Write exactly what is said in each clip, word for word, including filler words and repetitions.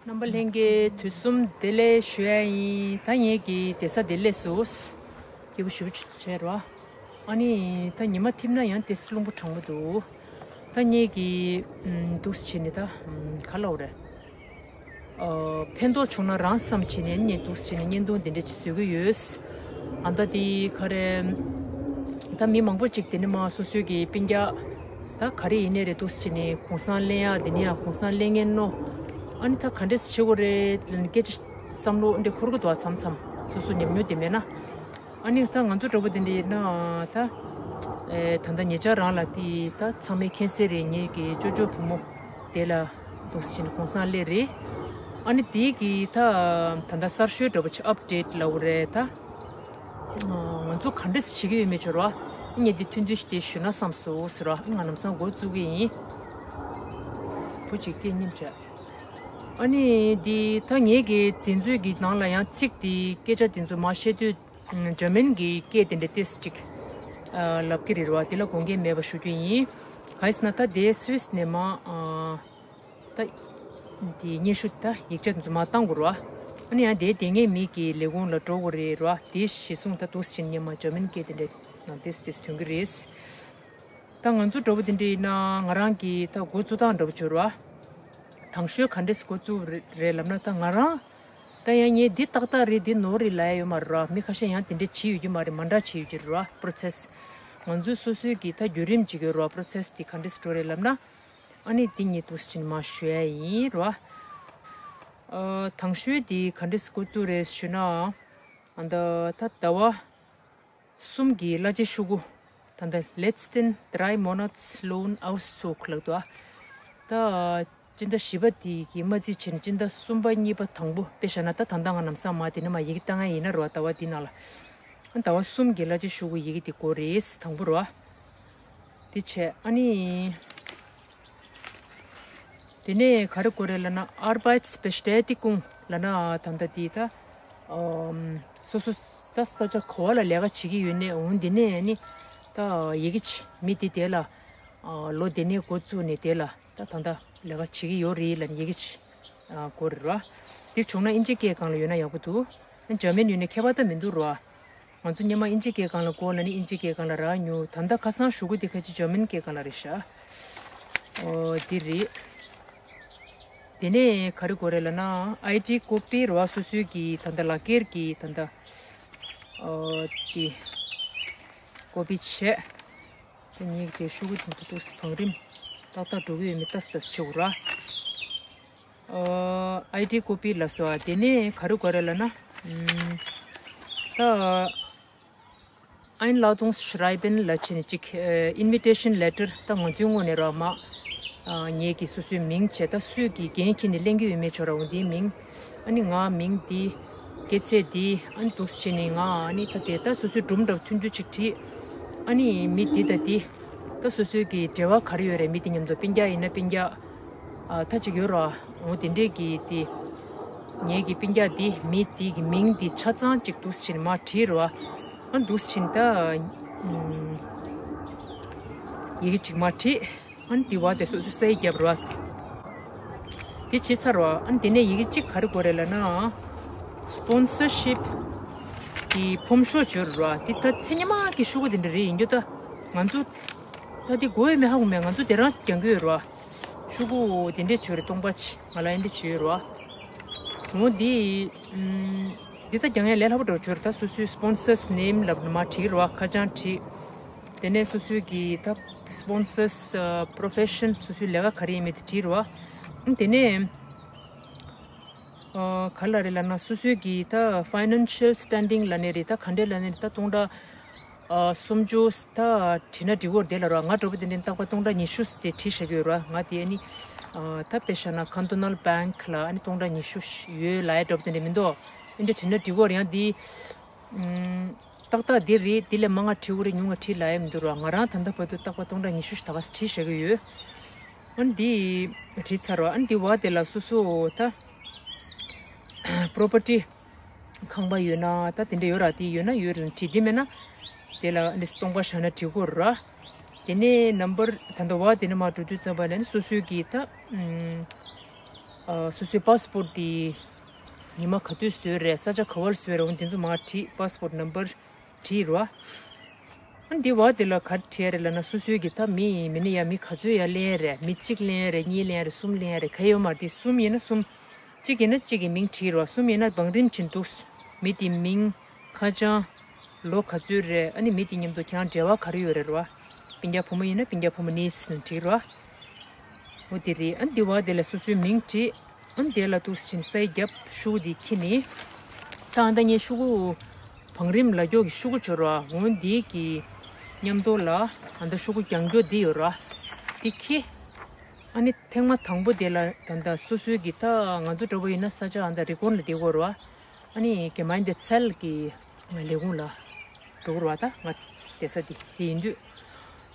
རྣམ་པ་ལྷན་རྒྱས་དུས་གསུམ་བདེ་ལེགས་ཞུ་ཡ་ཡིན། ད་ངེད་ཀྱི་བསྡད་ས་དེ་སླེབས་སོང་། སྐྱིད་པོ་ཞེ་པོ་བྱས་ར། ཨ་ནི་ད་ཉི་མ་འཐིབས་ན་ཡང་ཏོག་ཙམ་རླུང་བུ་གྲང་མོ་འདུག་ད་ངེད་ཀྱི་ཨམ་འདུག་སེ་བྱས་ནས་ད་ཨམ་ག་ལབ་དགོས་རེད། ཨ་ཕན་ཐོགས་བྱུང་ན་རང་བསམ་བྱས་ནས་ངས་འདུག་སེ་བྱས་ནས་བརྙན་ཐུང་འདི་འདྲ་ཅིག་བཟོ་གི་ཡོད། ཨ་ད་དེ་ག་རེ། ད་མི་མང་པོ་ཅིག་དེ་ནས་མར་སོ་སོའི་གི་སྤུན་ཀྱག་ད་ག་རེ་ཡིན་ནའི་རེད། འདུག་སེ་བྱས་ནས་གུང་སེང་ལེན་ཡ་དེ་ནས་ཡང་གུང་སེང་ལེན་མཁན་ནོ། ཨ་ནི་ད་ག་འདྲས་བྱེད་དགོས་རེད་ལབ་ནས་སྐད་ཆ་བསམ་བློ་འདི་འཁོར་གི་འདུག་མཚམས་མཚམས་སོ་སོ་ཉམས་མྱོང་དེ་མེད་ན། ཨ་ནི་ད་ང་ཚོ་འདྲ་པོ་དེ་འདྲ་ཡིན་ན་ད་ཨེ་ད་ལྟ་ཉེ་ཆར་རང་ལ་དེ་ད་ཚང་མས་མཁྱེན་གསལ་རེད། ངེད་ཀྱི་ཅོ་ཅོ་བུ་མོ་དེ་ལ་འདུག་སེ་བྱས་ནས་གུང་སེང་སླེབས་རེད། ཨ་ནི་དེ་གི་ད་ད་ལྟ་གསར་ཤོས་འདྲ་པོ་ཅིག་ཨབ་ཌེཊ་ལབ་དགོས་རེད་ད། ང་ཚོ་ག་འདྲས་བྱེད་ཀྱི་ཡོད་མེད་ཅོ་ར། ངས་འདི་ཐུང་ཐུང་ཞིག་དེ་ཞུ་ན་བསམ་སོང་ཟེར་ར། ང་ལམ་སང་འགོ་བཙུགས་ཀྱི་ཡིན། བུ་གཅིག་སྐད་སྙན་བྱས། ཨ་ནི་འདི་ད་ངེད་ཀྱི་དེ་ཚོའི་གི་ནང་ལ་ཡང་ཚིག་དེ་སྐད་ཆ་དེ་ཚོ་མར་བཤད་དུས་འཇར་མན་གྱི་སྐད་དེ་འདྲ་ཏོག་ཙམ་ཅིག་ལབ་ཀྱི་རེད་ར། དེ་ལ་དགོངས་འགལ་མེད་པ་ཞུ་རྒྱུ་ཡིན། གང་ཡིན་ཟེར་ན་ད་དེ་སུད་སི་ནས་མར་ད་དེ་སྙན་ཞུ་ད་ཡིག་ཆ་དེ་ཚོ་མར་བཏང་དགོས་རེད་བ། ཨ་ནི་ཡང་དེའི་དེ་སྔའི་མི་གི་ལས་ཁུངས་ལ་འགྲོ་དགོས་རེད་རེད་བ། དེ་གཞི་བཟུང་ད་འདུག་སེ་བྱས་ནས་མར་འཇར་མན་སྐད་དེ་འདྲ་ནང་ཏོག་ཙམ་ཏོག་ཙམ་ཐོན་གྱི་རེད། ད་ང་ཚོ་འདྲ་པོ་དེ་འདྲ་ཡིན་ན་ང་རང་གི་ད་འགོ་བཙུགས་སྟངས་འདྲ་པོ་བྱོས་རེད་བ། དང་ཤོས་ག་འདྲས་འགོ་བཙུགས་རེད་ལབ་ན་ད་ང་རང་ད་ཡང་ངས་འདི་ཏག་ཏག་རེད་འདི་ནོར་རེད་ལབ་ཡ་ཡོད་མ་རེད་ར། མི་ཁ་ཤས་ཡང་དེ་འདྲ་བྱས་ཡོད་ཀྱི་མ་རེད། མ་འདྲ་བྱས་ཡོད་ཀྱི་རེད་ར། པོ་རོ་སེ་སི་ང་ཚོས་སོ་སོའི་གི་ད་བརྒྱུད་རིམ་ཅིག་ཡོད་ར། པོ་རོ་སེ་སི་དེ་ག་འདྲས་འགྲོ་རེད་ལབ་ན། ཨ་ནི་དེ་ངས་འདུག་སེ་བྱས་ནས་མར་ཞུ་ཡ་ཡིན་ར། ཨ་དང་ཤོས་དེ་ག་འདྲས་འགོ་བཙུགས་རེད་ཞུ་ན། ཨ་ད་ད་ཟླ་བ་གསུམ་གྱི་གླ་ཆའི་ཤོག་གུ། ད་ལྟ་letzten drei Monats Lohn Auszug ལབ་འདུག་ད་སྤྱི་ཟླ་བཞི་པ་དེ་གི་མ་རྩིས་བྱས་ནས་སྤྱི་ཟླ་གསུམ་པ་གཉིས་པ་དང་པོ། དཔེ་བཞག་ན་ད་ད་ལྟ་ང་ལམ་སང་མར་དེ་ནས་མར་ཡི་གེ་བཏང་ཡ་ཡིན་ན་རེད་བ། ཟླ་བ་འདི་ནང་ལ། ཟླ་བ་གསུམ་གྱི་གླ་ཆའི་ཤོག་གུ་ཡི་གེ་དེ་དགོས་རེད། དང་པོ་རེད་བ། དེ་བྱས་ཨ་ནི། དེ་ནས་ག་རེ་དགོས་རེད་ལབ་ན་Arbeitsbestätigung ལབ་ན་ད་ལྟ་དེ་ད། ཨམ། སོ་སོ་ད་ས་ཆ་ག་བ་ལ་ལས་ཀ་བྱེད་ཀྱི་ཡོད་ནའི་འོང་དེ་ནས་ཨ་ནི་ད་ཡི་གེ་ཅིག་མི་དེ་དེ་ལ་ཨ་ལོ་དེ་ནས་འགོ་བཙུགས་ནས་དེ་ལ་ད་ད་ལྟ་ལས་ཀ་བྱེད་ཀྱི་ཡོད་རེད་ལབ་ནས་ཡི་གེ་ཅིག་ཨ་དགོས་རེད་ར། དེ་བྱུང་ན་ཨིན་ཇི་སྐད་སྒང་ལ་ཡོད་ན་ཡག་པོ་འདུག་ཨ་འཇར་མན་ཡོད་ནའི་ཁྱད་པར་ད་མི་འདུག་ར། ང་ཚོ་སྔོན་མ་ཨིན་ཇི་སྐད་སྒང་ལ་བསྐུར་ལབ་ནི་ཨིན་ཇི་སྐད་སྒང་ལ་རག་མྱོང་། ད་ལྟ་ཁ་སང་ཞུ་སྒོ་དེ་ཁ་ཅིག་འཇར་མན་སྐད་སྒང་ལ་རེད་ཤག་ཨོ་དེ་རེད། དེ་ནས་ག་རེ་དགོས་རེད་ལབ་ན་ཨའི་ཌི་ཀོ་པི་རེད་བ། སོ་སོའི་གི་ད་ལྟ་ལག་འཁྱེར་གི་ད་ལྟ་ཨོ་དེ་ཀོ་པི་བྱས། དེ་ནས་དེ་ཤོག་གུ་དེ་ཚོ་ཏོག་ཙམ་བང་རིམ་ཏག་ཏག་འགྲོ་གི་ཡོད་མེད་ལྟ་ཙམ་ལྟ་ཙམ་བྱེད་དགོས་ར། ཨ་ཨའི་ཌི་ཀོ་པི་ལབ་སོང་། དེ་ནས་ག་རེ་དགོས་རེད་ལབ་ན། ཨམ། ད་Einladungsschreiben ལབ་བྱས་ནས་ཅིག་ཨ་invitation letter ད་ང་ཚོའི་ངོས་ནས་ར་མ། ཨ་ངེད་ཀྱི་སོ་སོའི་མིང་བྱས། ད་སུས་ཀྱི་འགན་འཁྱེར་ནས་ལེན་གྱི་ཡོད་མེད་ཅོ་ར། འོ་འདིའི་མིང་། ཨ་ནི་ང་མིང་འདི། སྐྱེས་ཚེས་འདི། ཨ་ནི་འདུག་སེ་བྱས་ནས་ང་ཨ་ནི་ད་དེ་ད་སོ་སོའི་སྒྲུང་འདྲ་པོ་ཐུང་ཐུང་ཅིག་བྲིས། ཨ་ནི་མི་འདི་དང་འདི། ད་སོ་སོའི་གི་འབྲེལ་བ་ག་རེ་ཡོད་རེད། མི་དེ་མཉམ་དུ་སྤུན་ཀྱག་ཡིན་ན་སྤུན་ཀྱག་ཨ་ད་ཅིག་ཡོད་ར། འོ་དེ་འདྲས་ཀྱི་དེ། ངེད་ཀྱི་སྤུན་ཀྱག་འདི་མི་དེ་གི་མིང་འདི་ཆ་ཚང་ཅིག་འདུག་སེ་བྱས་ནས་མར་བྲིས་ར། ཨ་འདུག་སེ་བྱས་ནས་ད། ཨམ། ཡི་གེ་ཅིག་མར་བྲིས། ཨ་ནི་དེ་བ་དེ་སོ་སོ་སའི་རྒྱབ་ར། དེ་བྱས་ཚར་བ། ཨ་ནི་དེ་ནས་ཡི་གེ་གཅིག་ག་རེ་དགོས་རེད་ལབ་ན། སི་པོན་སར་ཤིབ་གི་ཕོམ་ཤོག་བྱོས་ར། དེ་ད་ཚེ་སྔོན་མ་གི་ཤོག་གུ་དེ་འདྲ་རེད། ཡིན་རྒྱུ་ད་ང་ཚོ་ད་དེ་དགོས་ཡོད་མེད་ཧ་གོ་མེད། ང་ཚོ་དེ་རང་རྒྱག་གི་ཡོད་ར། ཤོག་གུ་དེ་འདྲས་བྱོས་རེད། སྟོང་པ་ཅིག་ང་ལ་ཨེ་འདྲས་བྱོས་ར། འོ་དེ། ཨམ། འདི་ད་རྒྱག་ཡ་ལས་སླ་པོ་འདྲ་བྱོས་ར། ད་སོ་སོའི་སི་པོན་སར་སི་ནེམ་ལབ་ནས་མར་བྲིས་ར། ཁ་བྱང་བྲིས། དེ་ནས་སོ་སོའི་གི་ད་སི་པོན་སར་སི་ཨ་པོ་རོ་ཕེ་ཤན། སོ་སོའི་ལས་ཀ་ག་རེ་ཡིན་མིན་དེ་བྲིས་ར། ཨ་དེ་ནས་ཨ་ག་ལ་རེད་ལབ་ན་སོ་སོའི་གི་ད་ཕའི་ནན་ཤལ་སི་ཊན་ཌིང་ལབ་ནི་རེད། ད་ག་འདྲས་ལབ་ནི་རེད། ད་སྟོང་ཕྲག་ཨ་སུམ་ཅུ་ད་བྲིས་ན་འགྲིག་གི་རེད་ལབ་ར། ང་འདྲ་པོ་དེ་འདྲས་རྟག་པར་སྟོང་ཕྲག་ཉི་ཤུ་དེ་བྲིས་བཞག་གི་ཡོད་ར། ང་དེ་ཨ་ནི་ཨ་ད་དཔེ་བཞག་ན་ཁན་ཏོ་ནལ་བེང་ལ་ཨ་ནི་སྟོང་ཕྲག་ཉི་ཤུ་ཡོད་ལབ་ཡ་འདྲ་པོ་དེ་འདྲས་མི་འདུག་ཨེ་འདྲས་བྲིས་ན་འགྲིག་གི་རེད། ཡང་དེ། ཨམ། ཏག་ཏག་འདི་རེད། འདི་ལས་མང་ང་བྲིས་དགོས་རེད། ཉུང་ང་བྲིས་ལབ་ཡ་མི་འདུག་ར། ང་རང་ད་ལྟ་བར་དུ་རྟག་པར་སྟོང་ཕྲག་ཉི་ཤུ་ཞིག་ད་ག་སེ་བྲིས་བཞག་གི་ཡོད། ཨ་ནི་འདི་བྲིས་ཚར་བ། ཨ་ནི་འདི་བ་དེ་ལ་སོ་སོ་ད་པོ་རོ་པར་ཊི་ཁང་པ་ཡོད་ན་ད་དེ་འདྲ་ཡོད་ར། དེ་ཡོད་ན་ཡོད་རེད་ལབ་བྲིས། དེ་མེད་ན་དེ་ལ་ཨ་ནི་སྟོང་པ་བཞག་ན་འགྲིག་གི་རེད་ར། དེ་ནས་ནམ་བར་ད་ལྟ་བ་དེ་ནས་མར་འགྲོ་དུས་ཙམ་པ་ལ་ཨ་ནི་སོ་སོའི་གི་ད་ཨམ། ཨ། སོ་སོའི་པཱ་སི་པོར་ཊི་དེ་ཉི་མ་ག་དུས་བཟོས་རེད། ས་ཆ་ག་བར་བཟོས་རེད། འོ་དེ་ཚོ་མར་བྲིས། པཱ་སི་པོར་ཊི་ནམ་བར་བྲིས་རོ། ཨ་ནི་དེ་བ་དེ་ལ་ག་རེ་བྲིས་ཡ་རེད་ལབ་ན། སོ་སོའི་གི་ད་མི་མི་ནི་ཡ་མི་ག་ཚོད་ཡ་ལེན་ཡ་རེད། མི་གཅིག་ལེན་ཡ་རེད། གཉིས་ལེན་ཡ་རེད། གསུམ་ལེན་ཡ་རེད། ག་ཡོད་མ་རེད། དེ་གསུམ་ཡིན་ན་གསུམ། གཅིག་ཡིན་ན་གཅིག་གི་མིང་བྲིས་རོ། གསུམ་ཡིན་ན་བང་རིམ་བྱིན་འདུག་མི་དེ་མིང་། ཁ་བྱང་། ལོ་ག་ཚོད་རེད། ཨ་ནི་མི་དེ་མཉམ་དུ་ཁྱེད་རང་འབྲེལ་བ་ག་རེ་ཡོད་རེད་རོ། སྤུན་ཀྱག་བུ་མོ་ཡིན་ན་སྤུན་ཀྱག་བུ་མོ་ནིས་ནས་བྲིས་རོ། འོ་དེ་རེད། ཨ་ནི་དེ་བ་དེ་ལ་སོ་སོའི་མིང་བྲིས། ཨ་ནི་དེ་ལ་འདུག་སེ་བྱས་ནས་སའི་རྒྱབ་ཤོག་གུ་དེ་འཁྱེར་ནས། ད་ཨ་ད་ངས་ཤོག་གུ་བང་རིམ་ལ་རྒྱོག་གི་ཤོག་གུ་འབྱོར་བ་འོ་འདི་གི་མཉམ་དུ་ལ་ཨ་ད་ཤོག་གུ་རྒྱང་རྒྱོག་འདི་ཡོད་རོ། འདི་འཁྱེར། ཨ་ནི་ཐེངས་མ་དང་པོ་དེ་ལ་ད་ལྟ་སོ་སོའི་གི་ད་ང་ཚོ་འདྲ་པོ་ཡིན་ན་ས་ཆ་ཨ་ད་རི་ཀོན་ལ་བསྡད་དགོས་རེད་བ། ཨ་ནི་གེ་མཱན་དེ་ཚལ་གི་ལས་ཁུངས་ལ་འགྲོ་དགོས་རེད་བ། ད་ང་བསྡད་ས་དེ་དེ་ཡིན་དུས།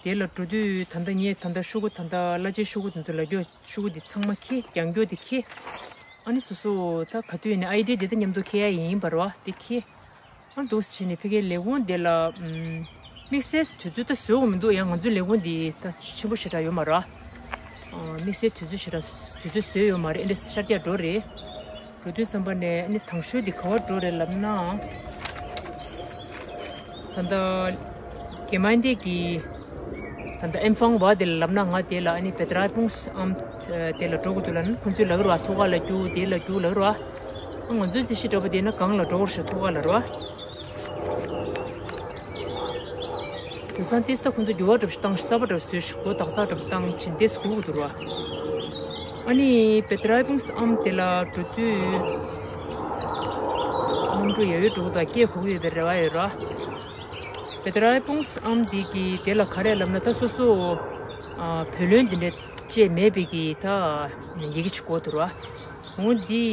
དེ་ལ་འགྲོ་དུས་ད་ལྟ་ངས་ད་ལྟ་ཤོག་གུ་ད་ལྟ་གླ་ཆའི་ཤོག་གུ་དེ་ཚོ་ལ་རྒྱོག་ཤོག་གུ་དེ་ཚང་མ་འཁྱེར། རྒྱང་རྒྱོག་དེ་འཁྱེར། ཨ་ནི་སོ་སོ་ད་ག་དུས་ཡིན་ནའི་ཨའི་ཌི་དེ་ད་མཉམ་དུ་འཁྱེར་ཡ་ཡིན་པ་རེད་བ། དེ་འཁྱེར། ཨ་འདུག་སེ་བྱས་ནས་ཕ་གིའི་ལས་ཁུངས་དེ་ལ་ཨམ། དམིགས་བསལ་དུས་ཚོད་ད་བཟོས་དགོས་མི་འདུག་ཡང་ང་ཚོའི་ལས་ཁུངས་འདི་ད་ཆེན་པོ་ཞེ་དྲག་ཡོད་མ་རེད། ཨ། དམིགས་བསལ་དུས་ཚོད་ཞེ་དྲག་དུས་ཚོད་བཟོས་ཡོད་མ་རེད། ཨེ་འདྲ་ཤར་རྒྱག་འགྲོ་རེད། འགྲོ་དུས་ཙམ་པ་ནས་ཨ་ནི་དང་ཤོས་འདི་ག་བར་འགྲོ་རེད་ལབ་ན། ད་ལྟ་གེ་མཱན་དེ་གི་ད་ལྟ་ཨེམ་ཕང་བ་དེ་ལ་ལབ་ན། ང་དེ་ལ་ཨ་ནི་བེ་ཏྲ་ཡི་པུང་སི་ཨམ་དེ་ལ་འགྲོ་དགོས་འདུག་ལབ་ན། ཁོང་ཚོས་ལབ་ཀྱི་རེད་བ། ཐོག་ཁ་ལ་རྒྱུགས། དེ་ལ་རྒྱུགས་ལབ་ཀྱི་རེད་བ། ང་ཚོའི་རྩིས་གཞི་འདྲ་པོ་དེ་ན་སྒང་ལ་འགྲོ་དགོས་ཤག་ཐོག་ཁ་ལ་རེད་བ། དེང་སང་ཏིས་ད་ཁོང་ཚོ་འགྱུར་བ་འདྲ་པོ་ཞིག་བཏང་། གསར་པ་འདྲ་པོ་བཟོས་ཤག་སྒོ་ཏག་ཏག་འདྲ་པོ་བཏང་བྱས་ཏིས་སྒུག་གི་འདུག་ར། ཨ་ནི་བེ་ཏྲ་ཡི་པུང་སི་ཨམ་དེ་ལ་འགྲོ་དུས་གནམ་གྲུ་ཡ་ཡོ་འགྲོ་གི་འདུག་སྐད་གོ་གི་ཡོད་པའི་རེ་བ་ཡོད་ར། བེ་ཏྲ་ཡི་པུང་སི་ཨམ་དེ་གི་དེ་ལ་ག་རེ་ལབ་ན། ད་སོ་སོ་ཨ་བུ་ལོན་དེ་འདྲ་བཅས་མེད་པའི་གི་ད་ཡི་གེ་ཅིག་དགོས་འདུག་ར། འོ་འདི་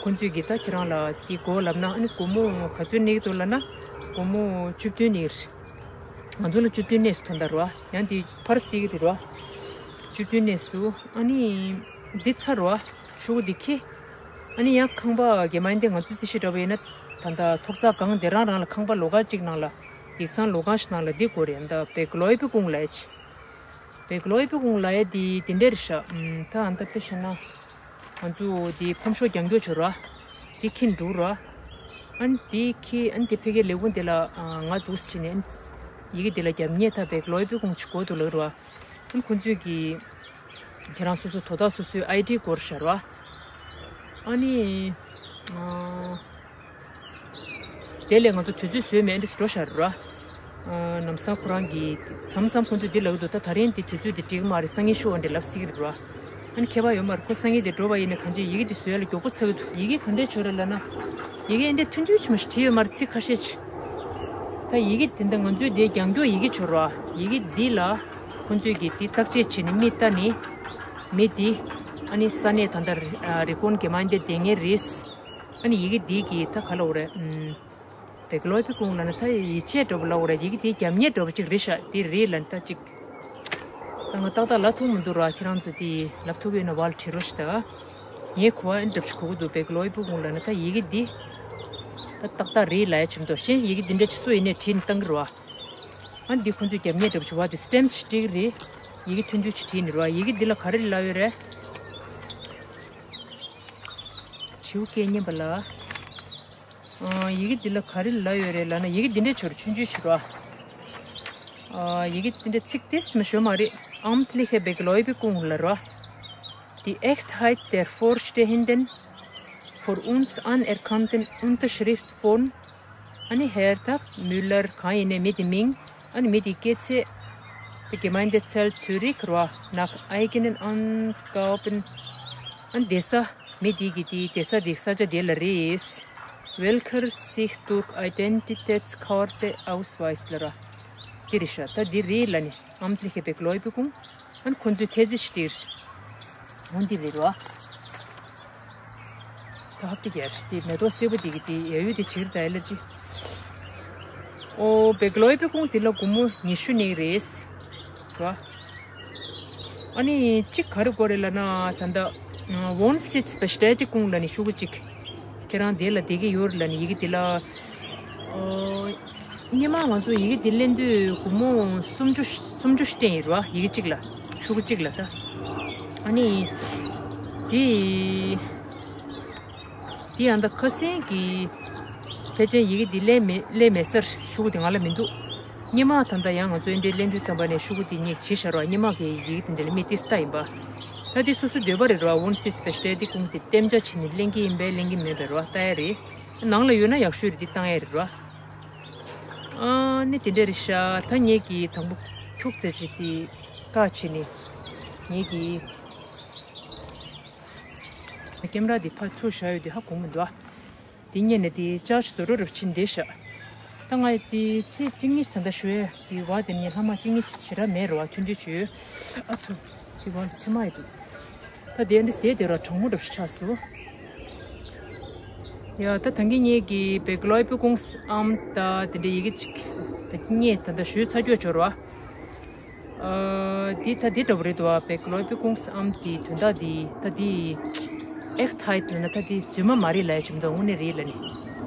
ཁོང་ཚོས་གི་ད་ཁྱེད་རང་ལ་དེ་དགོས་ལབ་ན། ཨ་ནི་སྒོར་མོ་ག་ཚོད་གནས་ཀྱི་འདུག་ལབ་ན། སྒོར་མོ་བཅུ་བདུན་གནས་ཀྱི་རེད། ང་ཚོ་ལ་བཅུ་བདུན་གནས་སུ་ཐོན་ད་རེད་བ། ཡང་དེ་ཕར་བསྲེས་ཀྱི་རེད་བ། བཅུ་བདུན་གནས་སུ། ཨ་ནི་འདི་ཚར་བ། ཤོག་གུ་འདི་འཁྱེར། ཨ་ནི་ཡང་ཁང་པ་གེ་མཱན་དེ་ང་ཚོའི་རྩིས་གཞི་འདྲ་པོ་ཡིན་ན། ད་ལྟ་ཐོག་ས་སྒང་དེ་རང་རང་ལ་ཁང་པ་ལོགས་ཀ་གཅིག་ནང་ལ། ཡིག་ཚང་ལོགས་ཀ་ཞིག་ནང་ལ་འདི་དགོས་རེད། ད་བེ་ཀ་ལོའི་པི་ཀུང་ལབ་ཡ་ཅིག་བེ་ཀ་ལོའི་པི་ཀུང་ལབ་ཡ་དེ་དེ་འདྲ་རེད་ཤག་ཨམ། ད་ཨ་ད་དཔེ་བཞག་ན་ང་ཚོ་དེ་ཕོམ་ཤོག་རྒྱང་རྒྱོག་བྱོས་ར། དེ་འཁྱེར་འགྲོ་ར། ཨ་ནི་དེ་འཁྱེར། ཨ་ནི་དེ་ཕ་གིའི་ལས་ཁུངས་དེ་ལ་ང་འདུག་སེ་བྱས་ནས། ཨ་ནི་ཡི་གེ་དེ་ལ་རྒྱབ་གཉེར་ད་བེ་ཀ་ལོའི་པི་ཀུང་ཅིག་དགོས་འདུག་ལབ་ར། ཨ་ནི་ཁོང་ཚོས་ཀྱིས་ཁྱེད་རང་སོ་སོ་དོ་བདག་སོ་སོའི་ཨའི་ཌི་དགོས་ཤག་ར། ཨ་ནི་ཨ། དེ་ལས་ང་ཚོ་དུས་ཚོད་བཟོས་མེད་འདྲ་སེ་འགྲོ་ཤར་ར། ཨ། ལམ་སང་ཁོ་རང་གིས་མཚམས་མཚམས་ཁོང་ཚོས་འདི་ལབ་ཀྱི་འདུག་ད་ད་རིང་འདི་དུས་ཚོད་འདི་འགྲིག་གི་མ་རེད། སང་ཉིན་ཤོག་ཨ་འདྲ་ལབ་སྲིད་ཀྱི་རེད་ར། ཨ་ནི་ཁྱད་པར་ཡོད་མ་རེད། ཁོ་སང་ཉིན་འདི་འགྲོ་བ་ཡིན་ན་གང་ཅི་ཡི་གེ་འདི་བཟོ་ཡ་ལ་མགྱོགས་པོ་ཚར་གྱི་འདུག་ཡི་གེ་ག་འདྲས་བྱོས་རེད་ལབ་ན། ཡི་གེ་འདི་ཐུང་ཐུང་ཆུང་ཆུང་བྲིས་ཡོད་མ་རེད། ཚིག་ཁ་ཤས་ཅིག་ད་ཡི་གེ་དེ་འདི་ང་ཚོས་འདི་རྒྱང་རྒྱོག་ཡི་གེ་བྱོས་ར། ཡི་གེ་འདི་ལ་ཁོང་ཚོས་ཀྱིས་འདི་བརྟག་དཔྱད་བྱས་ནས་མི་ལྟ་ནས། མི་འདི་ཨ་ནི་ས་གནས་ད་ལྟ་རི་ཀོན་གེ་མཱན་དེ་བསྡད་མཁན་རེད། ཨ་ནི་ཡི་གེ་འདི་གི་ད་ག་ལབ་དགོས་རེད། ཨམ། བེ་ཀ་ལོའི་པི་ཀུང་ལབ་ན་ད་ཡིད་ཆེས་འདྲ་པོ་ལབ་དགོས་རེད། ཡི་གེ་འདི་རྒྱབ་གཉེར་འདྲ་པོ་ཅིག་རེད་ཤག་འདི་རེད་ལབ་ན་ད་ཅིག་ད་ང་ཏག་ཏག་ལབ་ཐུབ་མི་འདུག་ར། ཁྱེད་རང་ཚོ་འདི་ལབ་ཐུབ་ཀྱི་ཡོད་ན་བར་བྲིས་རོགས་ཞེས་ད། ངའི་གོ་བ་ཨེ་འདྲ་པོ་ཞིག་གོ་གི་འདུག་བེ་ཀ་ལོའི་པི་ཀུང་ལབ་ན་ད་ཡི་གེ་འདི་ད་ཏག་ཏག་རེད་ལབ་ཡ་ཆེ་མདོག་བཞིན། ཡི་གེ་འདི་འདྲ་ཅིག་སུ་ཡིན་ནའི་བྲིས་ནས་བཏང་གི་རེད་བ། ཨ་འདི་ཁོང་ཚོས་རྒྱབ་གཉེར་འདྲ་པོ་ཞིག་བ་དེ་སི་ཊེམ་ཞིག་སྤྲད་ཀྱི་རེད། ཡི་གེ་ཐུང་ཐུང་ཞིག་བྲིས་ནས་རེད་བ། ཡི་གེ་འདི་ལ་ག་རེ་ལབ་ཡོད་རེད། བྱིའུ་སྐད་སྙན་པ་ལ། ཨ། ཡི་གེ་འདི་ལ་ག་རེ་ལབ་ཡོད་རེད་ལབ་ན། ཡི་གེ་འདི་འདྲས་ཆོར་ཆུང་ཆུང་ཆོར་བ། ཨ། ཡི་གེ་འདི་འདྲས་ཚིག་ཏིས་མ་ཤོད་མ་རེད། Amtliche Begleubigungen ལབ་ར། Die Echtheit der vorstehenden, von uns anerkannten Unterschrift von ཨ་ནི་Hertha Müller གང་ཡིན་ནའི་མི་དེ་མིང་། ཨ་ནི་མི་དེ་སྐྱེས་ཚེས། Die Gemeindezell Zürich ར། Nach eigenen Angaben ཨ་ནི་བསྡད་ས། མི་དེ་གི་དེའི་བསྡད་ས་དེ་ས་ཆ་དེ་ལ་རེད། Welcher sich durch Identitätskarte ausweist ལབ་ར། དེ་རེད་ཤག་ད་དེ་རེད་ལབ་ནས། Amtliche Begläubigung ཨ་ནི་ཁོང་ཚོས་ཐེལ་ཙེ་ཞིག་སྤྲད། འོ་འདི་རེད་ར། ད་ཧབ་ཏེ་རྒྱལ་སྲིད་དེ་མེ་ཏོག་སེར་པོ་དེ་གི་དེ་ཡ་ཡུ་དེ་ཕྱིར་ད་ཨེ་ལ་ཅི། ཨོ་Begläubigung དེ་ལ་སྒོར་མོ་ཉི་ཤུ་གནས་རེད། ར། ཨ་ནི་གཅིག་ག་རེ་དགོས་རེད་ལབ་ན། ད་ལྟ་Wohnsitz Bestätigung ལབ་ནི་ཤོག་གུ་གཅིག་ཁྱེད་རང་དེ་ལ་བསྡད་ཀྱི་ཡོད་རེད་ལབ་ནི་ཡི་གེ་དེ་ལ། ཨོ། སྔོན་མ་ང་ཚོ་ཡི་གེ་དེ་ལེན་དུས་སྒོར་མོ་སུམ་ཅུ་སུམ་ཅུ་སྟེང་ཡོད་རེད་བ། ཡི་གེ་གཅིག་ལ། ཤོག་གུ་གཅིག་ལ་ད། ཨ་ནི། དེ་དེ་ཡང་ད་ཁ་སང་གི་ཕལ་ཆེར་ཡི་གེ་འདི་ལེན་མེད་ལེན་མེད་སར་ཤོག་གུ་དེ་ང་ལ་མི་འདུག་སྔོན་མ་ད་ལྟ་ཡང་ང་ཚོ་འདི་འདྲའི་ལེན་དུས་ཙམ་པ་ནས་ཤོག་གུ་དེ་ངས་བྱས་བཞག་རོགས། སྔོན་མ་གི་ཡི་གེ་དེ་འདི་ལ་མི་ཏིས་ལྟ་ཡིན་པ། ད་དེ་སོ་སོའི་འདོད་པ་རེད་རོགས། ཝོན་སིས་བེ་སྟེ་དེ་ཀུང་དེ་གཏན་འཇགས་བྱས་ནས་ལེན་གྱི་ཡིན་པས་ལེན་གྱི་མེད་པས་རོགས་ལྟ་ཡ་རེད། ནང་ལ་ཡོད་ན་ཡག་ཤོས་རེད། འདི་བཏང་ཡ་རེད་རོགས། ཨ་ནི་དེ་འདྲ་རེད་ཤག་ད་ངེད་ཀྱིས་དང་པོ་ཁྱུག་ཙམ་ཅིག་དེ་བཀག་བྱས་ནས་ངེད་ཀྱིས་ཀེམ་ར་དེ་ཕར་ཚུར་བཞག་ཡོད་དུས་ཧ་གོ་མི་འདུག་ཨ། དེ་ཉིད་ནས་དེ་ཅར་ཇི་བཟོ་འདྲ་རུ་ཕྱིན་བསྡད་ཤག་ད་ང་དེ་ཚེས་གཅིག་གཉིས་ད་ལྟ་ཞུ་ཡས་དེ་བ་དེ་ནས་ལྷག་མ་གཅིག་གཉིས་ཞེ་དྲག་མེད་རོགས། ཐུང་ཐུང་བྱོས། ཨ་ཚོ། དེ་བ་ཚེ་མ་ཡི་འདུག་ད་དེ་འདྲ་དེ་དེ་ར་གྲང་མོ་འདྲ་ཞིག་ཆགས་སོང་། ཡ་ད་ད་གིན་ངེད་ཀྱིས་བེ་ཀློའི་པི་ཀུང་སི་ཨམ་ད་དེ་འདྲ་ཡི་གེ་གཅིག་ད་གཉིས་ད་ལྟ་ཞུས་ཚར་རྒྱུ་འབྱོར་བ། ཨ་འདི་ད་འདི་འདྲ་པོ་རེད་འདུག་བ། བེ་ཀློའི་པི་ཀུང་སི་ཨམ་གྱི་དོན་དག་འདི་ད་འདི་ཨེག་ཐའི་ལབ་ན་ད་འདི་རྫུན་མ་མ་རེད་ལབ་ཡ་ཅིག་མི་འདུག་དངོས་གནས་རེད་ལབ་ནི་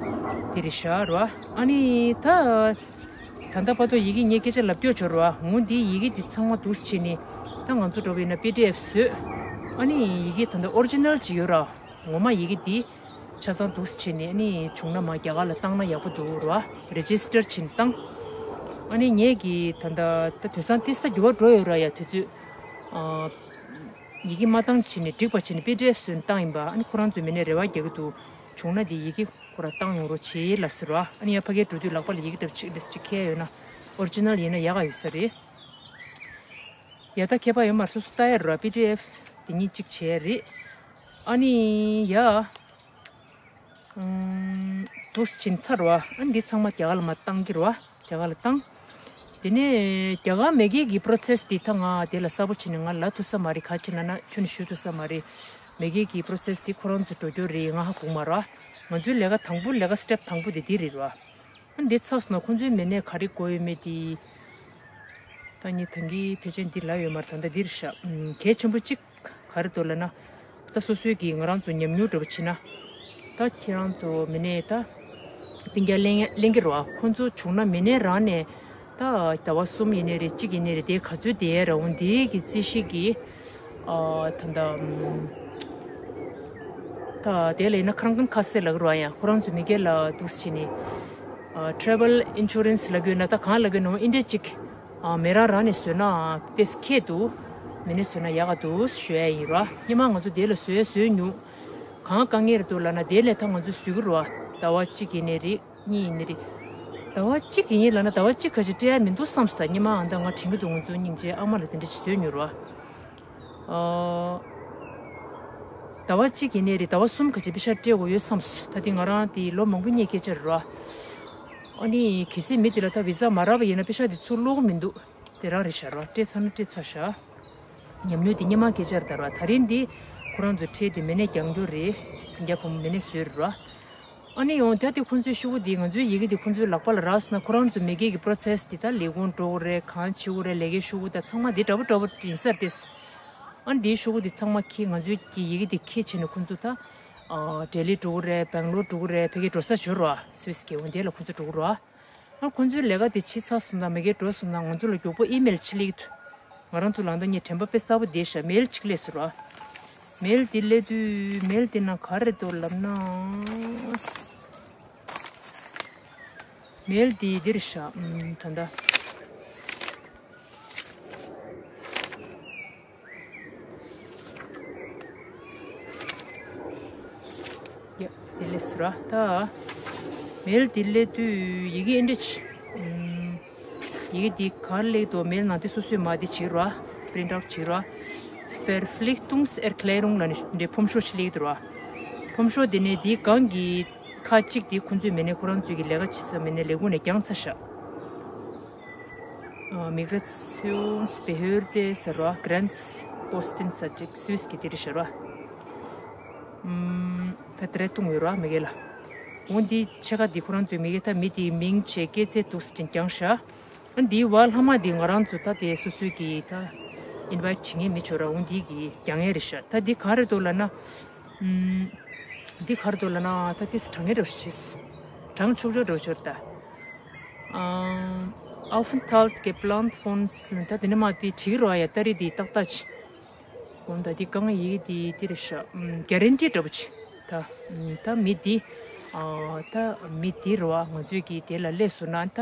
འདི་རེད་ཤག་རོ། ཨ་ནི་ད། ད་ལྟ་བར་དུ་ཡི་གེ་ངས་སྐད་ཆ་ལབ་རྒྱུ་འབྱོར་བ། འོ་འདི་ཡི་གེ་འདི་ཚང་མ་འདུག་སེ་བྱས་ནས་ད་ང་ཚོ་འགྲོ་བ་ཡིན་ན་པི་ཌི་ཨེཕ་བཟོས། ཨ་ནི་ཡི་གེ་ད་ལྟ་ཨོ་རི་ཇི་ནལ་ཅིག་ཡོད་ར། ངོ་མ་ཡི་གེ་འདི་ཆ་ཚང་འདུག་སེ་བྱས་ནས་ཨ་ནི་བྱུང་ན་མ་རྒྱ་གར་ལ་བཏང་ན་ཡག་པོ་འདུག་ར། རེ་ཇི་སི་ཊར་བྱས་ནས་བཏང་། ཨ་ནི་ངས་ཀྱིས་ད་ལྟ་ད་དུས་སང་ཏིས་ད་འགྱུར་བ་འགྲོ་ཡོད་ར་ཡ། དུས་ཚོད་ཨ་ཡི་གེ་མ་བཏང་བྱས་ནས་འགྲིག་པ་བྱས་ནས་པི་ཌི་ཨེཕ་བཟོས་ནས་བཏང་ཡིན་པ། ཨ་ནི་ཁོ་རང་ཚོས་མི་སྣས་རེ་བ་རྒྱག་གི་འདུག་བྱུང་ན་དེ་ཡི་གེ་ཁོ་ར་བཏང་ཡོང་རོགས་བྱེད་ལབ་ཟེར་བ། ཨ་ནི་ཡང་ཕ་གིར་འགྲོ་དུས་ལག་པ་ལ་ཡི་གེ་འདྲ་ཅིག་འདྲ་ཅིག་འཁྱེར་ཡོད་ན་ཨོ་རི་ཇི་ནལ་ཡིན་ན་ཡག་ག་ཡོད་ས་རེད། ཡ་ད་ཁྱད་པར་ཡོད་མ་རེད། སོ་སོ་ལྟ་ཡ་ར། པི་ཌི་ཨེཕ་དེ་གཉིས་གཅིག་བྱས་རེད། ཨ་ནི་ཡ་ཨམ་འདུག་སེ་བྱས་ཚར་བ། ཨ་ནི་འདི་ཚང་མ་རྒྱ་གར་ལ་མར་བཏང་གི་ར་བ། རྒྱ་གར་ལ་བཏང་། དེ་ནས་རྒྱ་གར་མ་གི་གི་པོ་རོ་སེ་སི་འདི་ད་ང་དེ་ལ་གསལ་པོ་བྱས་ནས་ང་ལབ་ཐུབ་ས་མ་རེད། ག་རེ་ལབ་ན་ཁྱོན་ནས་ཞུ་ཐུབ་ས་མ་རེད། མ་གི་གི་པོ་རོ་སེ་སི་འདི་ཁོ་རང་ཚོ་འགྲོ་རྒྱུ་རེད། ང་ཧ་གོ་མ་རེད་བ། ང་ཚོའི་ལས་ཀ་དང་པོ་ལས་ཀ་སི་ཊེབ་དང་པོ་དེ་འདི་རེད་ར་བ། ཨ་འདི་ཚར་སོང་ན་ཁོང་ཚོའི་མི་སྣས་ག་རེ་དགོས་ཡོད་མེད་དེ། ད་ངས་ད་གིན་ཕལ་ཆེར་འདི་ལབ་ཡོད་མ་རེད། ད་ལྟ་འདིར་བཞག་ཨམ་གལ་ཆེན་པོ་གཅིག་ག་རེ་འདུག་ལབ་ན། ད་སོ་སོའི་གི་ང་རང་ཚོ་ཉམས་མྱོང་འདྲ་པོ་བྱས་ན། ད་ཁྱེད་རང་ཚོ་མི་སྣས་ད་སྤུན་ཀྱག་ལེན་ལེན་གི་རེད་བ། ཁོང་ཚོ་བྱུང་ན་མི་སྣ་རང་ནས་ད་ཟླ་བ་གསུམ་ཡིན་ནའི་རེད། གཅིག་ཡིན་ནའི་རེད། དེ་ག་ཚོད་བསྡད་ཡ་རེད། འོ་འདི་གི་རྩིས་གཞི་གི་ཨ་ད་ད་ཨམ། ད་དེ་ལ་ཡིན་ན་ཁྲང་ཀན་ཁ་སེ་ལབ་ཀྱི་རེད་བ། ཡང་ཁོ་རང་ཚོ་མི་སྒེར་ལ་འདུག་སེ་བྱས་ནས་ཨ་ཊེ་རེ་ཝལ་ཨིན་ཤུ་རན་སི་ལབ་ཀྱི་ཡོད་ན་ད་གང་ལབ་ཀྱི་ཡོད་ན་འོ་འདི་འདྲ་ཅིག་ཨ་མི་རང་རང་ནས་བཟོས་ན་ཏོག་ཙམ་ཁེ་འདུག་མི་སྣས་བཟོས་ན་ཡག་ག་འདུག་ཞུ་ཡ་ཡིན་ར། སྔོན་མ་ང་ཚོ་དེ་ལ་བཟོས་བཟོས་མྱོང་། གང་དཀའ་ངལ་རེད་འདུག་ལབ་ན་དེ་ལས་ད་ང་ཚོ་བཟོས་ཀྱི་རེད་བ། ཟླ་བ་གཅིག་ཡིན་ནའི་རེད། གཉིས་ཡིན་ནའི་རེད། ཟླ་བ་གཅིག་ཡིན་ལབ་ན་ཟླ་བ་གཅིག་ག་ཅིག་སྤྲད་ཡ་མི་འདུག་བསམ་སོང་། ད་སྔོན་མ་ཨ་ད་ང་དྲན་གྱི་འདུག་ང་ཚོ་སྙིང་རྗེ་ཨ་མ་ལ་དེ་འདྲ་ཞིག་བཟོས་མྱོང་ར། ཨ། ཟླ་བ་གཅིག་ཡིན་ནའི་རེད། ཟླ་བ་གསུམ་ག་ཅིག་པེ་ཤག་སྤྲད་དགོས་ཡོད་བསམ་སོང་། ད་དེ་ང་རང་དེ་ལོ་མང་པོ་སྔོན་སྐད་ཆ་རེད་ར། ཨ་ནི་གལ་སྲིད་མི་དེ་ལ་ད་བི་ཛ་མ་རག་པ་ཡིན་ན་པེ་ཤག་དེ་ཚུར་སློག་གི་མི་འདུག་དེ་རང་རེད་ཤག་ར། སྤྲད་ཚར་ན་སྤྲད་ཚར་ཤག་ཉམས་མྱོང་དེ་སྔོན་མ་སྐད་ཆ་རེད་ད་ར། ད་རིང་འདི་ཁོ་རང་ཚོ་ཁྲལ་དེ་མི་སྣས་རྒྱག་རྒྱུ་རེད། སྤུན་ཀྱག་བུ་མོ་མི་སྣས་བཟོས་རེད་ར། ཨ་ནི་ཡང་ད་དེ་ཁོང་ཚོའི་ཤོག་གུ་འདི་ང་ཚོའི་ཡི་གེ་འདི་ཁོང་ཚོའི་ལག་པ་ལ་རག་སོང་ན་ཁོ་རང་ཚོ་མ་གི་གི་པོ་རོ་སེ་སི་འདི་ད་ལས་ཁུངས་འགྲོ་དགོས་རེད། གང་བྱེད་དགོས་རེད། ལས་ཀའི་ཤོག་གུ་ད་ཚང་མ་འདི་འདྲ་པོ་འདྲ་པོ་ཡིན་ས་རེད། ཨ་ནི་འདིའི་ཤོག་གུ་འདི་ཚང་མ་ཁྱེར་ང་ཚོའི་གི་ཡི་གེ་འདི་ཁྱེར་བྱས་ནས་ཁོང་ཚོ་ད་ཨ་ལྡི་ལི་འགྲོ་དགོས་རེད། སྦེང་ལོར་འགྲོ་དགོས་རེད། ཕ་གིར་འགྲོ་ས་འབྱོར་ར། སུད་སི་གི་འོ་འདི་ལ་ཁོང་ཚོ་འགྲོ་དགོས་ར། ཨ་ཁོང་ཚོའི་ལས་ཀ་དེ་བྱས་ཚར་སོང་ན་མ་གིར་འགྲོ་སོང་ན་ང་ཚོ་ལ་མགྱོགས་པོ་ཨི་མེལ་ཅིག་སླེབས་ཀྱི་འདུག་ང་རང་ཚོ་ལ་ད་ངས་དྲན་པ་དཔེ་གསལ་པོ་བསྡད་ཤག་མེལ་ཅིག་སླེབས་སོང་ར། མེལ་དེ་སླེབས་དུས་མེལ་དེ་ནང་ག་རེ་འདུག་ལབ་ན། མེལ་དེ་འདིར་ཤག་ཨམ་ད་ད། ཡ། དེ་ལས་སུ་ར་ད། མེལ་དེ་སླེབས་དུས་ཡི་གེ་ཨེ་འདྲ་ཅིག་ཨམ། ཡི་གེ་འདི་ག་རེ་སླེབས་འདུག་མེལ་ནང་དེ་སོ་སོའི་མ་དེ་བྱེད་ར། པི་རིན་ཊ་ཨའུཊ་བྱེད་ར། Verpflichtungserklärung ལབ་ནས་འདྲའི་ཕོམ་ཤོག་ཅིག་སླེབས་འདུག་ར། ཕོམ་ཤོག་དེ་ནས་དེའི་སྒང་གི་ཁ་གཅིག་དེ་ཁོང་ཚོའི་མི་སྣས་ཁོ་རང་ཚོའི་གི་ལས་ཀ་བྱེད་ས་མི་སྣའི་ལས་ཁུངས་ནས་བརྒྱངས་ཚར་ཤག Migrationsbehörde ཟེར་བ། Grenzposten ཟེར་ཅིག་སུད་སི་གི་དེ་རེད་ཤག་ར། ཨམ། Vertretung ཡོད་ར་མ་གི་ལ། འོ་འདི་ཕྱེད་ཀ་འདི་ཁོ་རང་ཚོའི་མ་གི་ད་མི་དེའི་མིང་བྱས་སྐྱེས་ཚེས་འདུག་སེ་བརྒྱངས་ཤག་ཨ་འདིའི་བར་ལྷག་མ་འདི་ང་རང་ཚོ་ད་དེ་སོ་སོའི་གི་ད་ཨིན་ཝའིཊ་བྱེད་མཁན་མི་ཆོག་ར། འོ་འདི་གི་རྒྱག་མཁན་རེད་ཤག་ད་འདི་ག་རེ་འདུག་ལབ་ན། ཨམ། འདི་ག་རེ་འདུག་ལབ་ན་ད་དེ་དྲང་ངེས་རེད་ཤག་དྲང་ཆོག་ཆོག་རེད་ཤག་ད། ཨམ། Aufenthalt geplant von ད་དེ་ནས་མ་དེ་བྲིས་རོགས་ཡ། ཏ་རིག་དེ་ཏག་ཏག་ཅིག་ད་འདི་གང་ཡིག་འདི་འདི་རེད་ཤག་ཨམ། གྷ་རན་ཊི་འདྲ་པོ་ཅིག་ད་ཨམ། ད་མི་འདི་ཨ། ད་མི་འདི་རེད་བ། ང་ཚོས་ཀྱི་དེ་ལ་སླེབས་སོང་ན་ད་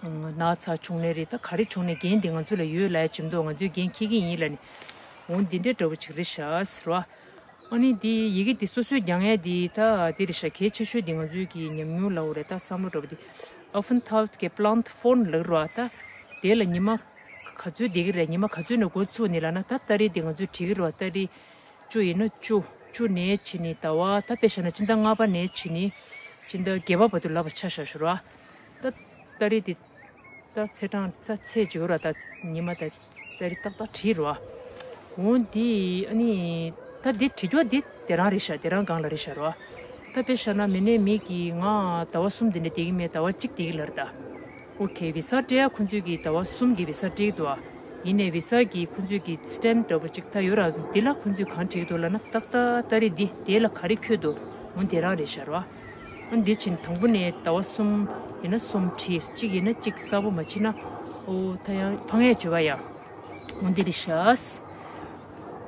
ཨམ། ན་ཚ་བྱུང་ནའི་རེད། ད་ག་རེ་བྱུང་ནའི་འགན་འདི་ང་ཚོ་ལ་ཡོད་ལབ་ཡ་ཇི་མདོག་ང་ཚོས་འགན་འཁྱེར་གྱི་ཡིན་ལབ་ནས། འོ་འདི་འདྲ་འདྲ་པོ་ཅིག་རེད་ཤག་ཟེར་བ། ཨ་ནི་འདི་ཡི་གེ་འདི་སོ་སོས་རྒྱག་ཡ་འདི་ད་འདི་རེད་ཤག་གལ་ཆེ་ཤོས་འདི་ང་ཚོའི་གི་ཉམས་མྱོང་ལབ་དགོས་རེད། ད་བསམ་བློ་འདྲ་པོ་འདི་Aufenthaltsgeplanung von ལབ་རེད་བ། ད་དེ་ལ་ཉི་མ་ག་ཚོད་བསྡད་ཀྱི་རེད། ཉི་མ་ག་ཚོད་ནས་འགོ་ཚུགས་ནས་ལབ་ན། ད་ཏ་རིག་འདི་ང་ཚོས་བྲིས་ཀྱི་རེད་བ། ཏ་རིག་བཅུ་ཡིན་ན་བཅུ། བཅུ་ནས་བྱས་ནས་ཟླ་བ། ད་དཔེ་བཞག་ན་སྤྱི་ཟླ་ལྔ་པ་ནས་བྱས་ནས་སྤྱི་ཟླ་བརྒྱད་པ་བར་དུ་ལབ་པ་ཆ་བཞག་ཞུ་ར། ད་ཏ་རིག་འདི་ད་ཚེས་གྲངས་ད་ཚེས་བཅུ་ར། ད་ཉི་མ་ད་ཏ་རིག་ཏག་ཏག་བྲིས་ར། འོ་འདི་ཨ་ནི་ད་འདི་བྲིས་རྒྱུ་འདི་དེ་རང་རེད་ཤག་དེ་རང་སྒང་ལ་རེད་ཤག་ར། ད་དཔེ་བཞག་ན་མི་ནས་མི་གིས་ང་ཟླ་བ་གསུམ་དེ་འདྲ་བསྡད་ཀྱི་མེད། ཟླ་བ་གཅིག་བསྡད་ཀྱི་ལབ་རེད་ད། ཨོ་ཁེ། བི་ས་སྤྲད་ཡ་ཁོང་ཚོས་ཀྱིས་ཟླ་བ་གསུམ་གྱི་བི་ས་སྤྲད་ཀྱི་འདུག་ཨ། ཡིན་ནའི་བི་ས་གི་ཁོང་ཚོས་ཀྱི་སི་ཊེམ་འདྲ་པོ་ཅིག་ད་ཡོད་ར། འདི་ལ་ཁོང་ཚོས་གང་བྲིས་འདུག་ལབ་ན། ཏག་ཏག་ཏ་རིག་འདི་དེ་ལ་ག་རེ་འཁོད་འདུག་འོ་འདི་རང་རེད་ཤག་ར། ཨ་འདི་ཕྱིན་དང་པོ་ནས་ཟླ་བ་གསུམ་ཡིན་ན་གསུམ་བྲིས། གཅིག་ཡིན་ན་གཅིག་གསལ་པོ་མ་བྲིས་ན། ཨོ་ད་ཡང་ཕངས་ཡས་བྱོས་པ་ཡ། འོ་འདི་རེད་ཤག་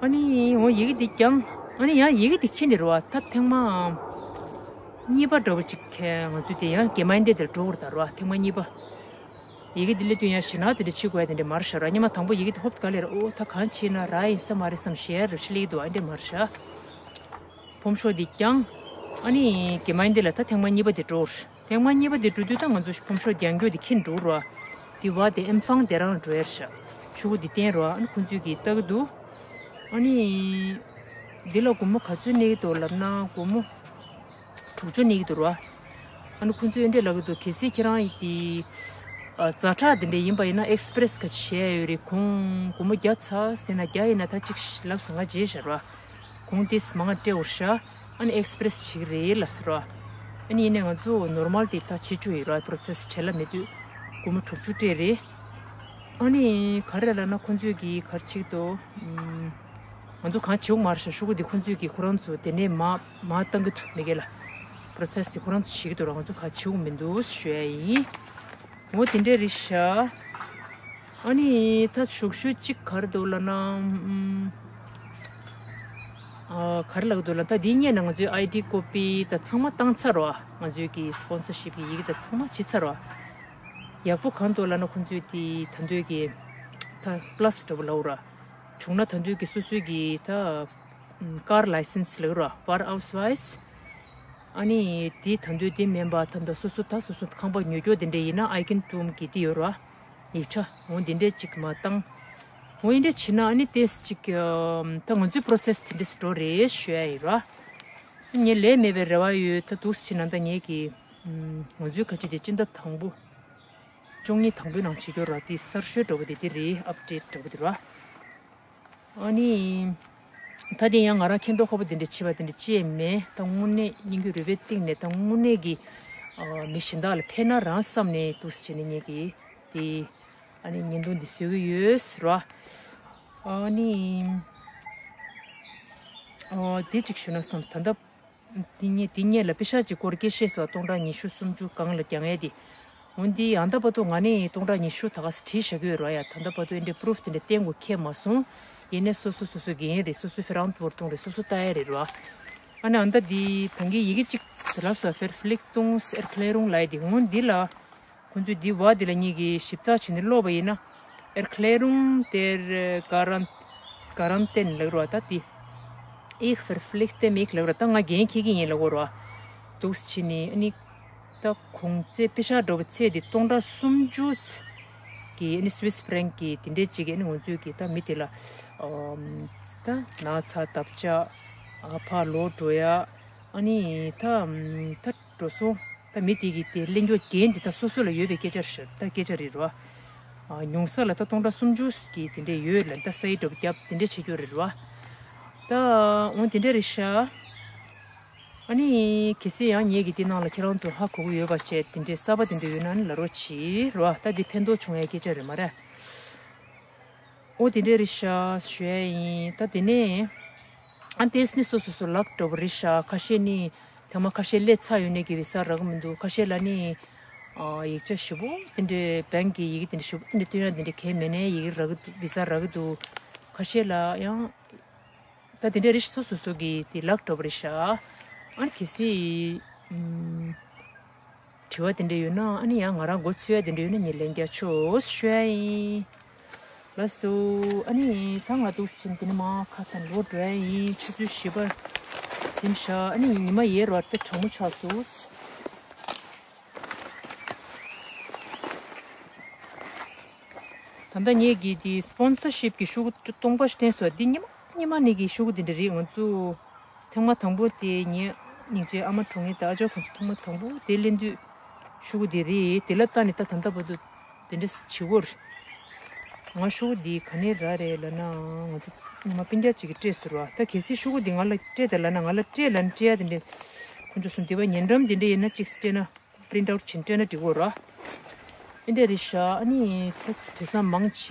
ཨ་ནི་འོ་ཡི་གེ་འདི་ཀྱང་། ཨ་ནི་ཡང་ཡི་གེ་འདི་འཁྱེར་ནས་རེད་བ། ད་ཐེངས་མ་གཉིས་པ་འདྲ་པོ་ཅིག་ཁྱེད་ང་ཚོས་དེ་ཡང་གེ་མ་ཡིན་དེ་དེར་འགྲོ་དགོས་རེད་ད་ར། ཐེངས་མ་གཉིས་པ། ཡི་གེ་འདི་སླེབས་དུས་ཡང་ཞེད་སྣང་དེ་འདྲ་བྱེད་དགོས་ཡ་དེ་འདྲ་མ་རེད་ཤག་ར། སྔོན་མ་དང་པོ་ཡི་གེ་འདི་ཧོབ་ག་ལེར། ཨོ་ད་གང་བྱེད་ན་ར་ཡིན་ས་མ་རེད་བསམ་ཞེ་རེ་ཞིག་སླེབས་འདུག་ཨ་འདྲ་མ་རེད་ཤག་ཕོམ་ཤོག་འདི་ཀྱང་། ཨ་ནི་གེ་མ་ཡིན་དེ་ལ་ད་ཐེངས་མ་གཉིས་པ་དེ་འགྲོ། ཐེངས་མ་གཉིས་པ་དེ་འགྲོ་དུས་ད་ང་ཚོ་ཕོམ་ཤོག་རྒྱག་རྒྱུ་དེ་འཁྱེར་འགྲོ་ར། དེ་བ་དེ་ཨེམ་ཕང་དེ་རང་འགྲོ་ཡར་ཤག་ཤོག་གུ་འདི་བསྟན་ར། ཨ་ནི་ཁོང་ཚོས་ཀྱིས་ལྟ་གི་འདུག་ཨ་ནི་འདི་ལ་སྒོར་མོ་ག་ཚོད་གནས་ཀྱི་འདུག་ལབ་ན། སྒོར་མོ་དྲུག་ཅུ་གནས་ཀྱི་འདུག་ར། ཨ་ནི་ཁོང་ཚོས་འདི་འདྲ་ལབ་ཀྱི་འདུག་གལ་སྲིད་ཁྱེད་རང་ཡི་དེ་ཛ་དྲག་དེ་འདྲ་ཡིན་པ་ཡིན་ན་ཨེགས་པི་རེས་ག་ཅིག་བྱས་ཡོད་རེད། གོང་སྒོར་མོ་བརྒྱ་ཚར་ཟེར་ན་བརྒྱ་ཡིན་ན་ད་ཅིག་ལབ་སོང་། ང་རྗེས་བཞག་ར། གོང་དེ་མང་ང་སྤྲད་འོར་ཤག་ཨ་ནི་ཨེགས་པི་རེས་བྱེད་ཀྱི་རེད་ལབ་སོང་ར། ཨ་ནི་ཡིན་ནའི་ང་ཚོ་ནོར་མལ་དེ་ད་བྱེད་བཅུག་ཡོད་ར། པོ་རོ་སེ་སི་བྲེལ་བ་མེད་དུས་སྒོར་མོ་དྲུག་ཅུ་སྤྲད་རེད། ཨ་ནི་ག་རེ་ལབ་ན་ཁོང་ཚོས་ཀྱིས་ག་རེ་བྱེད་ཀྱི་འདུག་ཨམ། ང་ཚོ་གང་བྱེད་དགོས་མ་རེད་ཤག་ཤོག་གུ་དེ་ཁོང་ཚོས་ཀྱིས་ཁོ་རང་ཚོ་དེ་ནས་མར་མར་བཏང་གི་འདུག་མི་སྒེར་ལ་པོ་རོ་སེ་སི་དེ་ཁོ་རང་ཚོ་བྱེད་ཀྱི་འདུག་ར། ང་ཚོ་གང་བྱེད་དགོས་མི་འདུག་ཞུ་ཡ་ཡིན། འོ་དེ་འདྲ་རེད་ཤག་ཨ་ནི་ད་ཞུ་ཞུ་གཅིག་ག་རེ་འདུག་ལབ་ན། ཨམ། ཨ། ག་རེ་ལབ་ཀྱི་འདུག་ལབ་ན། ད་འདི་སྔོན་ནས་ང་ཚོའི་ཨའི་ཌི་ཀོ་པི་ད་ཚང་མ་བཏང་ཚར་ར། ང་ཚོའི་གི་སི་པོན་སར་ཤིབ་གི་ཡི་གེ་ད་ཚང་མ་བྱས་ཚར་ར། ཡག་པོ་གང་འདུག་ལབ་ན། ཁོང་ཚོས་དེ་ད་འདོད་ཀྱི་ད་པ་ལ་སི་འདྲ་པོ་ལབ་ར། བྱུང་ན་ད་འདོད་ཀྱི་སོ་སོའི་གི་ད་ཀར་ལའི་སེན་སི་ལབ་ར། Fahrausweis། ཨ་ནི་དེ་ད་འདོད་དེ་མིན་པ་ད་ད་སོ་སོ་ད་སོ་སོ་ཁང་པ་ཉོ་རྒྱུ་དེ་འདྲ་ཡིན་ན་Eigentum གི་དེ་ཡོད་ར། ཡིག་ཆ་འོ་འདི་འདྲས་ཅིག་མར་བཏང་། འོ་འདི་འདྲས་བྱས་ན་ཨ་ནི་ཏོག་ཙམ་ཅིག་ད་ང་ཚོའི་པོ་རོ་སེ་སི་དེ་འདྲས་སུ་འགྲོ་རེད་ཞུ་ཡ་ཡིན་ར། ངས་ལས་མེད་པའི་རེ་བ་ཡོད། ད་འདུག་སེ་བྱས་ན་ད་ངས་ཀྱི་ང་ཚོའི་ཁ་ཆེ་དེ་སྤྱི་ཟླ་དང་པོ་བཅུ་གཉིས་དང་པོའི་ནང་བྱེད་རྒྱུ་ར། དེ་གསར་ཤོས་འདྲ་པོ་དེ་དེ་རེད། ཨབ་ཌེཊ་འདྲ་པོ་དེ་ར། ཨ་ནི། ད་དེ་ཡང་ང་རང་མཁྱེན་རྟོགས་ཁོ་པོ་དེ་འདྲ་བྱས་པ་དེ་འདྲ་ཅི་ཡང་མེད། ད་དངོས་གནས་སྙིང་གི་རུས་པའི་གཏིང་ནས་ད་དངོས་གནས་ཀྱི་ཨ། མི་གཞན་དག་ལ་ཕན་ན་རང་བསམ་ནས་འདུག་སེ་བྱས་ནས་ངས་ཀྱི་དེ་ཨ་ནི་བརྙན་ཐུང་འདི་བཟོ་གི་ཡོད་ཟེར་བ། ཨ་ནི། ཨ། དེ་གཅིག་ཞུ་ན་བསམ། ད་ལྟ། དེ་ཉིད་དེ་ཉིད་ལ་པེ་ཤག་གཅིག་སྐོར་སྐད་བཤད་སོགས་སྟོང་ཕྲག་ཉི་ཤུ་སུམ་ཅུ་སྒང་ལ་རྒྱག་ཡས་དེ། འོན་ཏེ་ཨ་ད་བར་དུ་ང་ནི་སྟོང་ཕྲག་ཉི་ཤུ་ད་ག་སེ་བྲིས་བཞག་གི་ཡོད་ར་ཡ། ད་ལྟ་བར་དུ་ཨེ་འདྲའི་པུ་རུབ་དེ་འདྲ་བསྟན་དགོས་ཁེལ་མ་སོང་། ཡིན་ནའི་སོ་སོ་སོ་སོ་འགན་རེད། སོ་སོ་ཕེ་རང་དུ་བར་གཏོང་རེད། སོ་སོ་ལྟ་ཡ་རེད་ར། ཨ་ནི་ཨ་ད་དེ་ད་གིན་ཡི་གེ་གཅིག་དེ་ལ་སོ་ཕེར་ཕི་ལིག་ཏུང་སི་ཨེར་ཁ་ལེ་རུང་ལབ་ཡ་དེ། འོན་འདི་ལ། ཁོང་ཚོས་འདི་བ་འདི་ལ་ངེད་ཀྱིས་ཞིབ་ཚགས་བྱས་ནས་ཀློག་པ་ཡིན་ན། Erklärung der Garan- Garanten ལབ་ར་ད་འདི། Ich verpflichte mich ལབ་ར་ད་ང་འགན་འཁྱེར་གྱི་ཡིན་ལབ་ར། འདུག་སེ་བྱས་ནས་ཨ་ནི། ད་གོང་ཚད་པེ་ཤག་འདྲ་པོ་ཚད་འདི་སྟོང་ཕྲག་སུམ་ཅུ་གི་ཨ་ནི་སུའིས་ཕ་རེང་གི་དེ་འདྲས་ཅིག་གི་ཨ་ནི་ང་ཚོས་ཀྱི་ད་མི་དེ་ལ། ཨམ། ད་ན་ཚ་བརྟག་དཔྱད། ཨ་ཕར་ལོག་འགྲོ་ཡ། ཨ་ནི་ད་ཨམ། ད། འགྲོ་སོང་། ད་མི་དེ་གིས་དེ་ལེན་རྒྱུ་འགན་དེ་ད་སོ་སོ་ལ་ཡོད་པའི་སྐད་ཆ་རེད། ད་སྐད་ཆ་རེད་རོ། ཨ། ཉུང་ས་ལ་ད་སྟོང་ཕྲག་སུམ་ཅུ་གི་དེ་འདྲས་ཡོད་ལ། ད་སའི་སྒྲུབ་རྒྱབ་དེ་འདྲས་བྱེད་རྒྱུ་རེད་རོ། ད་འོ་དེ་འདྲས་རེད་ཤག་ཨ་ནི་གལ་སྲིད་ཡང་ངེད་ཀྱི་དེ་ནང་ལ་ཁྱེད་རང་ཚོ་ཧ་གོ་གི་ཡོད་པ་བྱས། དེ་འདྲས་གསར་པ་དེ་འདྲས་ཡོད་ན་ནི་ལབ་རོགས་བྱེད་རོ། ད་འདི་ཕན་ཐོགས་བྱུང་ཡའི་སྐད་ཆ་རེད་མ་རེད། ཨོ་དེ་འདྲས་རེད་ཤག་ཞུ་ཡ་ཡིན། ད་དེ་ནས་ཨ་ཏེས་ནི་སོ་སོ་སོ་ལག་འགྲོ་བ་རེད་ཤག་ཁ་ཤས་ནི་ཐེངས་མ་ཁ་ཤས་སླེབས་ཚར་ཡོད་ནས་ཀྱི་བི་ས་རག་གི་མི་འདུག་ཁ་ཤས་ལ་ནི་ཨ་ཡིག་ཆ་ཞིབ་པོ་དེ་འདྲས་བེང་གི་ཡི་གེ་དེ་འདྲས་ཞིབ་པོ་དེ་འདྲས་སྟོན་ཡ་དེ་འདྲས་གལ་མེད་ནས་ཡི་གེ་རག་གི་འདུག་བི་ས་རག་གི་འདུག་ཁ་ཤས་ལ་ཡང་ད་དེ་འདྲའི་རིགས་སོ་སོ་སོ་གི་དེ་ལག་འགྲོ་བ་རེད་ཤག་ཨ་ནི་གལ་སྲིད་ཨམ། དྲི་བ་དེ་འདྲ་ཡོད་ན་ཨ་ནི་ཡང་ང་རང་མགོ་ཚོས་ཡ་དེ་འདྲ་ཡོད་ན་ངས་ལན་རྒྱག་ཆོག་ཞུ་ཡ་ཡིན། ལགས་སོ། ཨ་ནི་ད་ང་འདུག་སེ་ཕྱིན་དེ་ནི་མ་ཁ་ཐང་ལོ་འགྲོ་ཡ་ཡིན། ཆུ་ཚོད་བཞི་པ་ཟིན་ཤག་ཨ་ནི་ཉི་མ་ཡས་ར་བར་དཔེ་གྲང་མོ་ཆགས་སོང་། ད་ལྟ་ངེད་ཀྱིས་དེ་སི་པོན་སར་ཤིབ་ཀྱི་ཤོག་གུ་སྟོང་པ་ཞིག་བསྟན་སོང་། འདི་སྔོན་མ་སྔོན་མ་ནས་ཀྱི་ཤོག་གུ་འདི་འདྲ་རེད། ང་ཚོ་ཐེངས་མ་དང་པོ་དེ་ངེད་སྙིང་རྗེ་ཨ་མ་གྲོངས་ངེད་དང་ཨ་ཅག་ཁོང་ཚོ་ཐེངས་མ་དང་པོ་དེ་ལེན་དུས་ཤོག་གུ་འདི་རེད། དེ་ལ་ལྟ་ནས་ད་ད་ལྟ་བར་དུ་དེ་འདྲ་བྱེད་དགོས་རེད། ང་ཤོག་གུ་འདི་ག་ནས་རག་རེད་ལབ་ན་ང་ཚོ་སྔོན་མ་སྤུན་ཀྱག་ཅིག་གིས་སྤྲད་ཟེར་བ། ད་གལ་སྲིད་ཤོག་གུ་འདི་ང་ལ་སྤྲད་དང་ལབ་ན་ང་ལ་སྤྲད་ལབ་ན་སྤྲད་ཡ་དེ་འདྲ་ཁོང་ཚོ་གསུང་དེ་བ་ཉེ་འགྲམ་དེ་འདྲ་ཡིན་ན་ཅིག་སྤྲད་ན། པི་རིན་ཊི་ཨའུཊ་བྱིན་སྤྲད་ན་འགྲིག་གོ་ར། ཨེ་འདྲ་རེད་ཤག་ཨ་ནི་ད་དེང་སང་མང་ཆེ།